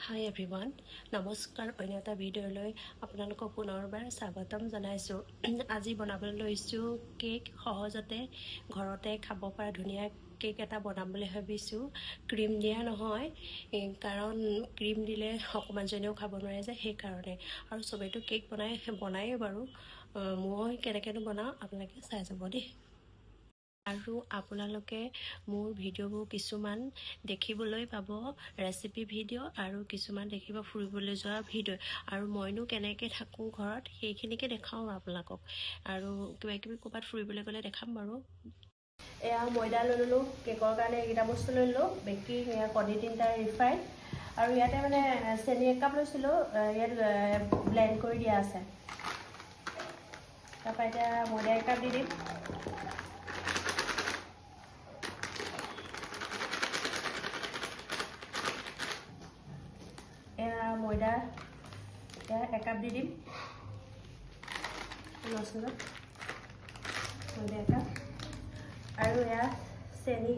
হাই everyone, নমস্কাৰ। অন্য এটা ভিডিঅ'লৈ আপোনালোকক পুনৰবাৰ স্বাগতম জনাইছোঁ। আজি বনাবলৈ লৈছোঁ কেক। সহজতে ঘৰতে খাব পৰা ধুনীয়া কেক এটা বনাম বুলি ভাবিছোঁ। ক্ৰীম দিয়া নহয়, কাৰণ ক্ৰীম দিলে অকণমানজনেও খাব নোৱাৰে যে, সেইকাৰণে। আৰু চবেইতো কেক বনায়েই বাৰু, মই কেনেকৈনো বনাওঁ আপোনালোকে চাই যাব দেই। আৰু আপোনালোকে মোৰ ভিডিঅ'বোৰ কিছুমান দেখিবলৈ পাব ৰেচিপি ভিডিঅ' আৰু কিছুমান দেখিব ফুৰিবলৈ যোৱা ভিডিঅ', আৰু মইনো কেনেকৈ থাকোঁ ঘৰত সেইখিনিকে দেখাওঁ আপোনালোকক, আৰু কিবা কিবি ক'ৰবাত ফুৰিবলৈ গ'লে দেখাম বাৰু। এয়া ময়দা লৈ ল'লোঁ কেকৰ কাৰণে, এইকেইটা বস্তু লৈ ল'লোঁ, বেকিং, এয়া কণী 3টা, ৰিফাইন, আৰু ইয়াতে মানে চেনি 1 কাপ লৈছিলোঁ, ইয়াত ব্লেণ্ড কৰি দিয়া আছে। তাৰপৰা এতিয়া ময়দা 1 কাপ দি দিম। ময়দা এয়া 1 কাপ দি দিম, ময়দা 1 কাপ। আৰু এয়া চেনি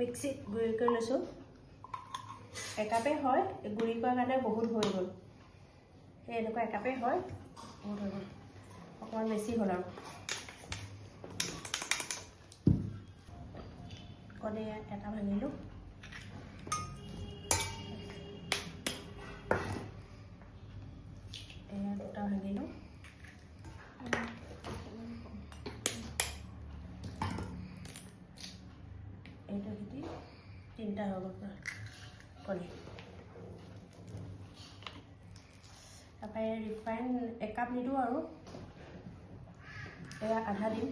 মিক্সিত গুড়ি কৰি লৈছোঁ, 1 কাপেই হয়, গুড়ি কৰাৰ কাৰণে বহুত হৈ গ'ল। সেই এনেকুৱা 1 কাপেই হয়, বহুত হৈ গ'ল, অকণমান বেছি হ'ল। আৰু কণী এটা ভাঙিলোঁ। এয়া 2টা ভাঙিলোঁ। এইটো খেতি 3টা হৈ গ'ল পুৰা কণী। তাৰপৰা ৰিফাইন 1 কাপ নিদিওঁ আৰু, এয়া আধা দিম।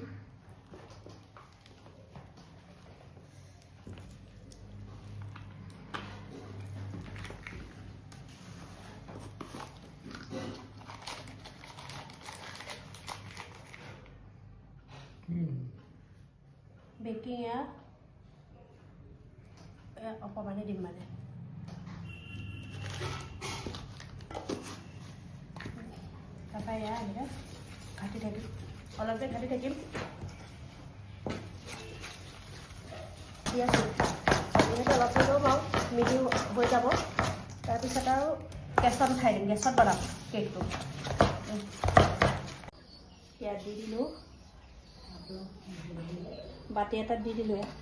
বেকিং এয়া অকণমানে দিম মানে। তাৰপৰা এয়া এনেকৈ ঘাটি থাকিম, অলপ দেৰি ঘাটি থাকিম। দি আছোঁ যিহেতু অলপ দেৰি বাৰু মিহি হৈ যাব। তাৰপিছত আৰু গেছত উঠাই দিম, গেছত বনাম কেকটো। ইয়াত দি দিলোঁ, বাতি এটাত দি দিলোঁ ইয়াত।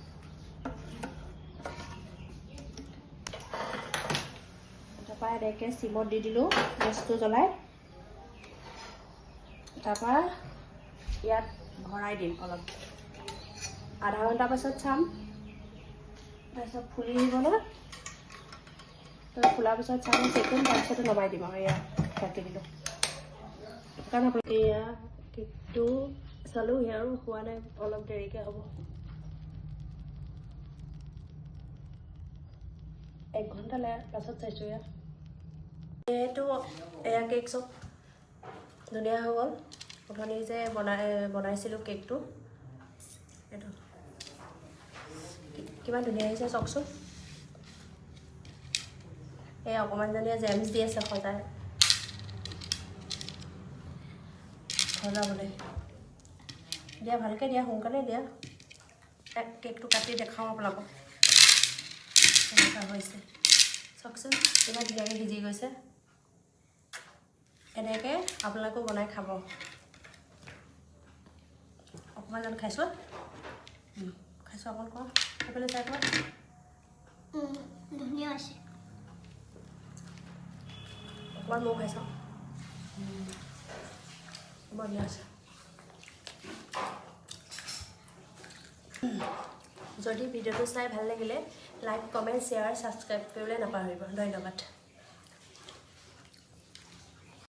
তাৰপৰা এনেকৈ চিমত দি দিলোঁ গেছটো জ্বলাই। তাৰপৰা ইয়াত ভৰাই দিম অলপ, আধা ঘণ্টা পাছত চাম। তাৰপিছত ফুলি আহিব নহয়, ফুলাৰ পিছত চাম, চেকিম, তাৰপিছতে নমাই দিম। আৰু এয়া ঢাকি দিলোঁ। কাৰণ এয়া কেকটো চালোঁ, আৰু হোৱা নাই, অলপ দেৰিকৈ হ'ব। 1 ঘণ্টা পাছত চাইছোঁ। এয়া এইটো এয়া কেক চব ধুনীয়া হৈ গ'ল। অথনি যে বনাইছিলোঁ কেকটো, এইটো কিমান ধুনীয়া হৈছে চাওকচোন। এই অকণমানজনীয়ে জেমছ দি আছে সজাবলৈ। দিয়া, ভালকৈ দিয়া, সোনকালে দিয়া। কেকটো কাটি দেখাওঁ আপোনালোকক কেনেকুৱা হৈছে। চাওকচোন কিমান ধুনীয়াকৈ সিজি গৈছে। এনেকৈ আপোনালোকেও বনাই খাব। অকণমান জানো খাইছোঁ, খাইছোঁ অকণ কোৱা, সেইফালে চাই কোৱা। ধুনীয়া হৈছে। অকণমান ময়ো খাই চাওঁ, বৰ ধুনীয়া হৈছে। যদি ভিডিঅ'টো চাই ভাল লাগিলে লাইক, কমেণ্ট, শ্বেয়াৰ, ছাবস্ক্ৰাইব কৰিবলৈ নাপাহৰিব। ধন্যবাদ।